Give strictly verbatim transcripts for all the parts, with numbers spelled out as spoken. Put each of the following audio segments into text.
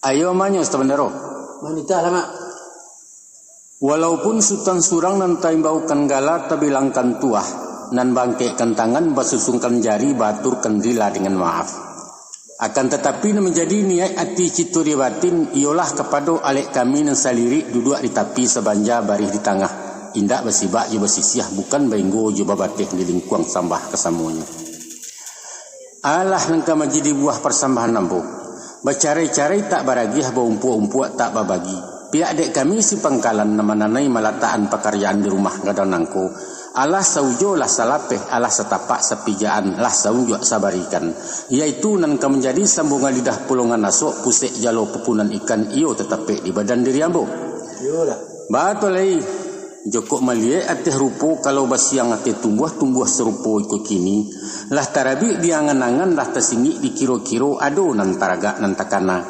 Ayo manyo sabandaro. Manitahlah, Mak. Walaupun Sutan surang nan taimbaukan gala tabilangkan tuah, nan bangkekkan tangan basusungkan jari baaturkan rila dengan maaf. Akan tatapi nan manjadi niaik ati cito di batin iyolah kapado alek kami nan salirik duduak di tapi sabanja barih di tangah, indak basibak jo basisiah bukan bainggo jo babateh di lingkuang sambah kasamonyo. Alah nan ka manjadi buah parsambahan ambo. Bacarai-carai tak baragiah, baumpuak-umpuak tak babagi. Pihak dek kami si pangkalan nan mananai malatakan pakarjaan di rumah gadang nangko, alah saujo lah salapeh, alah satapak sapijaan, lah saunjuak sabarikan, yaitu nan ka manjadi sambungan lidah pulongan asok pusek jalo pupunan ikan iyo tatapek di badan diri ambo. Iyolah. Batua lai. Jokok maliek ateh rupo, kalau basiang ateh tumbuah-tumbuah sarupo iko kini, lah tarabik di angan-angan, lah tasingik di kiro-kiro, ado nan taragak nan takana.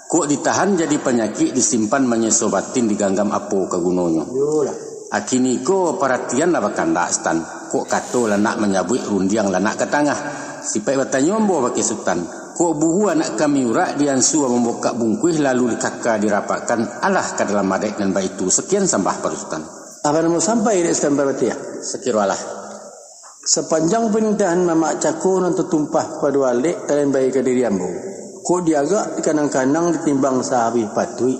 Kok ditahan jadi panyakik, disimpan manyeso batin, diganggam apo ka gunonyo? Iyolah. Akini ko paratian lah bakandak, Sutan. Kok kato lah nak manyabuik, rundiang lah nak ka tangah. Sipaik batanyo ambo bakeh Sutan. Kok buhu anak kami urak, diansu mambukak bungkuih, lalu dikaka dirapakkan, alah ka dalam adaik nan baitu. Sakian sambah pado Sutan. Alah namo sampai dek Sutan Parpatiah? Sakiro alah. Sapanjang panintahan mamak cako nan tatumpah pado alek, talambai ka diri ambo. Kok diagak dikanang-kanang ditimbang sahabih patuik,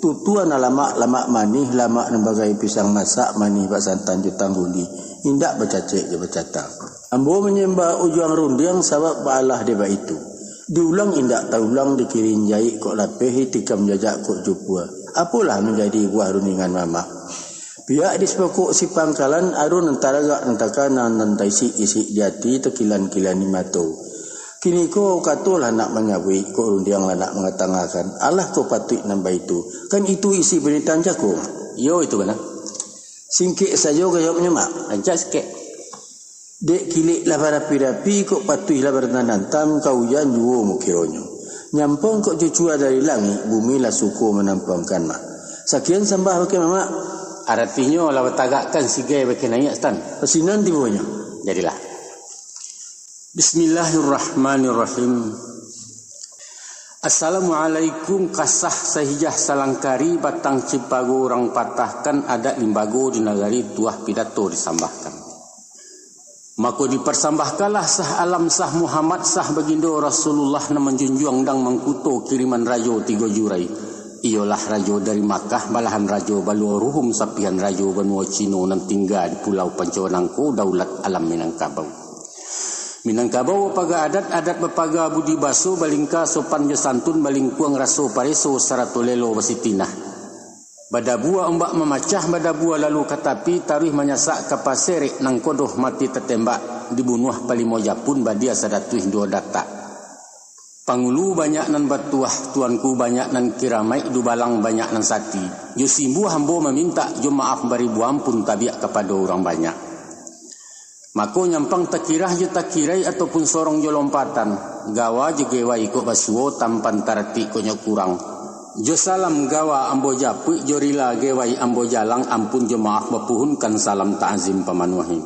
tutuan lamak, lamak manih, lamak nan bagai pisang masak, manih bak santan jo tangguli, indak bacacek jo bacatang. Ambo manyambah ujuang rundiang sabab baalah dek baitu. Diulang indak taulang, dikirin jaik kok lapeh, ditikam jajak kok jupua. Apolah manjadi buah rundingan mamak? Pihak di sapokok si pangkalan, ado nan taragak nan takana, nan taisik-isik di ati, takilan-kilan di mato. Kiniko katolah nak manyabuik, kok rundiang lah nak mangatangahkan. Alah kok patuik nan baitu? Kan itu isi panintahan cako? Iyo, itu bana. Singkek sajo ka jawabnyo, Mak. Rancak sikek. Dek kilek lah barapi-rapi, kok patuih lah barantam-rantam, ka ujan juo mukironyo. Nyampang kok cucua dari langik, bumi lah suko manampuangkan, Mak. Sakian sambah bakeh mamak. Aratinyo lah batagakkan sigai bakeh naiak, Sutan. Pasinan tibonyo. Jadilah. Bismillahirrahmanirrahim. Assalamualaikum, kasah sahijah salangkari, batang cipago urang patahkan, adat limbago di nagari, tuah pidato disambahkan. Mako diparsambahkanlah sah alam, sah Muhammad, sah bagindo Rasulullah, nan manjunjuang dang mangkuto kiriman rajo tigo jurai, iyolah rajo dari Makkah, balahan rajo baluo ruhum, sapihan rajo banuo Cino, nan tingga di Pulau Panco nangko, daulat alam Minangkabau. Minangkabau bapaga adat, adat bapaga budi baso, balingka sopan jo santun, balingkuang raso pareso, sarato lelo basitinah. Badabua ombak mamacah, badabua lalu ka tapi, taruih manyasak ka paserek, nan kodoh mati tatembak, dibunuah palimo japun, badia sadatuih duo datak. Pangulu banyak nan batuah, tuanku banyak nan kiramaik, dubalang banyak nan sati. Jo simbuah ambo mamintak, jo maaf baribu ampun tabiak kapado urang banyak. Mako nyampang takirah jo takirai, ataupun sorong jo lompatan, gawa jo gewai kok basuo, tampan taratik kok nyo kurang. Jo salam gawa ambo japuik, jo rila gewai ambo jalang, ampun jo maaf bapuhunkan, salam ta'zim pamanuahi.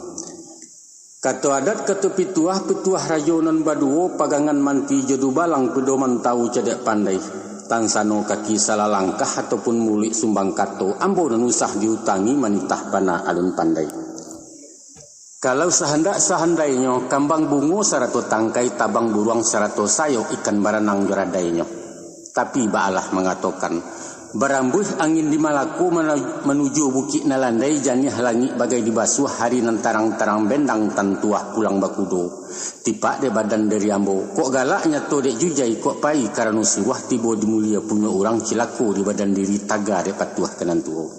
Kato adat, kato pituah, pituah rajo nan baduo, pagangan manti jo dubalang, pedoman tawu cadiak pandai. Tansano kaki salah langkah, ataupun muluik sumbang kato, ambo nan usah diutangi, manitah bana alun pandai. Kalau sahandak sahandainyo, kambang bungo sarato tangkai, tabang buruang sarato sayok, ikan baranang jo radainyo. Tapi baalah mangatokan, barambuih angin di Malako, mana-, manuju Bukik Nalandai, janiah langik bagai dibasuah, hari nan tarang-tarang bendang, tantuah pulang bakudo. Tipak dek badan diri ambo, kok galak nyato dek jujai, kok pai karano suruah, tibo di mulia punyo urang, cilako di badan diri, taga dek patuah ka nan tuo.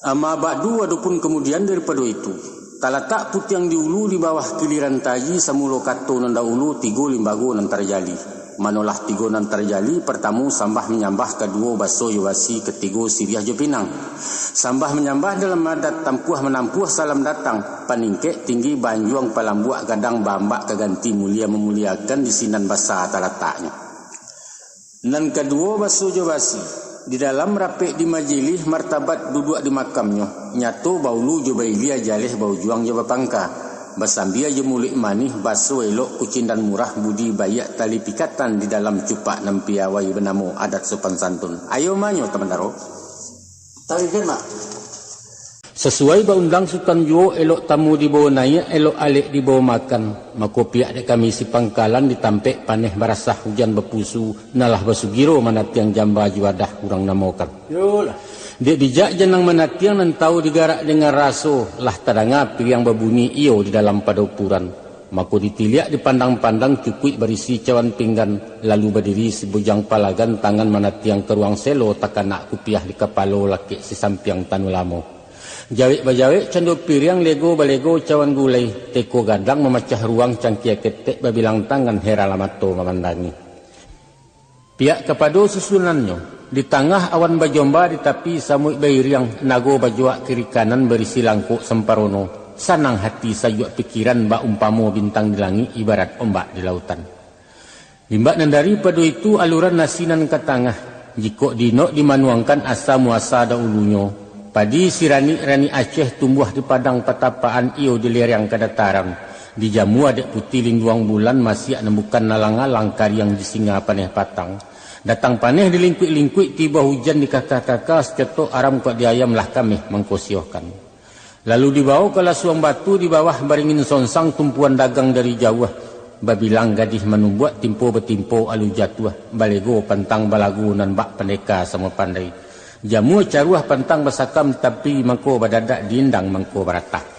Amma ba'du, adopun kamudian daripado itu, talatak putiang di ulu, di bawah kiliran taji, samulo kato nan dahulu, tigo limbago nan tarjali. Manolah tigo nan tarjali, partamo sambah manyambah, kaduo baso jo basi, katigo siriah jo pinang. Sambah manyambah dalam adat, tampuah manampuah salam datang, paningkek tinggi baanjuang, palambuak gadang baambak, ka ganti mulia mamuliakan, di sinan basa talataknyo. Nan kaduo, baso jo basi. Di dalam rapek di majilih, martabat duduak di makamnyo, nyato baulu jo bailia, jaleh baujuang jo bapangka. Basambia jo muluik manih, baso elok kucindan murah, budi baiak tali pikatan, di dalam cupak nan piawai, banamo adat sopan santun. Ayo manyo, Tamandaro. Tarikan, Mak. Sasuai baundang Sutan juo, elok tamu dibawo naiak, elok alek dibawo makan. Mako pihak dek kami si pangkalan, di tampek paneh barasah, hujan bapusu, nan lah basugiro manatiang jamba juadah urang namokan. Yolah. Dek bijak janang manatiang, nan tahu digarak dengan raso, lah tadanga piriang babunyi iyo di dalam padopuran. Mako ditiliak dipandang-pandang, cukuik barisi cawan pinggan, lalu badiri si bujang palagan, tangan manatiang ka ruang selo, takanak kupiah di kapalo, lakek si sampiang tanu lamo. Jawek bajawek cando piriang, lego balego cawan gulai, teko gadang mamacah ruang, cangkia ketek babilang tangan, heran lah mato mamandangi. Piak kapado susunannyo, di tangah awan bajomba, di tapi samuik bairiang, nago bajuak kiri kanan barisi langkok samparono, sanang hati sajuak pikiran, bak umpamo bintang di langik, ibarat ombak di lautan. Limbak nan daripado itu, aluran nasi nan ka tangah, jikok diinok dimanuangkan asa muasa dahulunyo, padi siranik-ranik Aceh tumbuah di padang patapaan, iyo di lereng kadataran, dijamua dek putih linduang bulan, masiak nan bukan alang-alang, kariang di singa paneh patang. Datang paneh dilingkuik-lingkuik, tibo hujan dikaka-kaka, sacotok aram kok di ayam, lah kameh mangkosiohkan. Lalu dibawo ka lasuang batu, di bawah baringin sonsang, tumpuan dagang dari jauah, babilang gadih manumbuak, timpo batimpo alu jatuah, balego pantang balagu, nan bak pandeka samo pandai. Jamua caruah pantang basakam, tapi mangko badadak, diindang mangko baratah.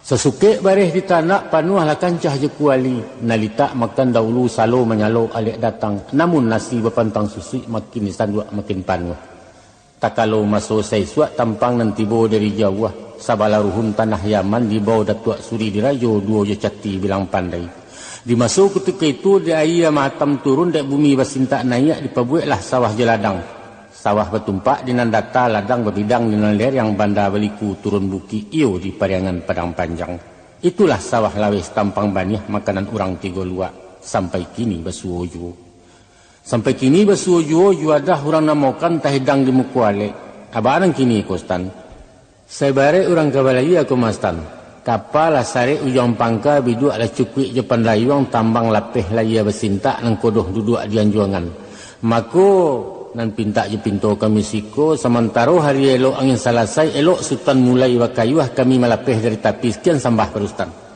Sasukek bareh di tanak, panuahlah kancah jo kuali, nalitak makan dahulu, salo manyalo alek datang, namun nasi bapantang susuik, makin disanduak makin panuah. Takalo maso saisuak, tampang nan tibo dari jauah, sabalah ruhun tanah Yaman, dibawo Datuak Suri Dirajo, duo jo cati bilang pandai. Di maso kutiko itu, dek aia mahatam turun, dek bumi basintak naiak, dipabueklah sawah jo ladang. Sawah batumpak di nan data, ladang babidang di nan lereng, banda baliku turun bukik, iyo di Pariangan Padang Panjang. Itulah sawah laweh tampang baniah, makanan urang tigo luak, sampai kini basuo juo. Sampai kini basuo juo, juadah urang namokan, tahidang di muko alek. Abak nan kini ko, Sutan? Saibaraik urang ka balayia ko mah, Sutan. Kapa lah sarek ujuang pangka, biduak lah cukuik jo pandayuang, tambang lapeh layia basintak, nangkodoh duduak di anjuangan. Mako, nan pintak jo pinto kami siko, samantaro hari elok angin salasai, elok Sutan mulai bakayuah, kami malapeh dari tapi. Sakian sambah pado Sutan.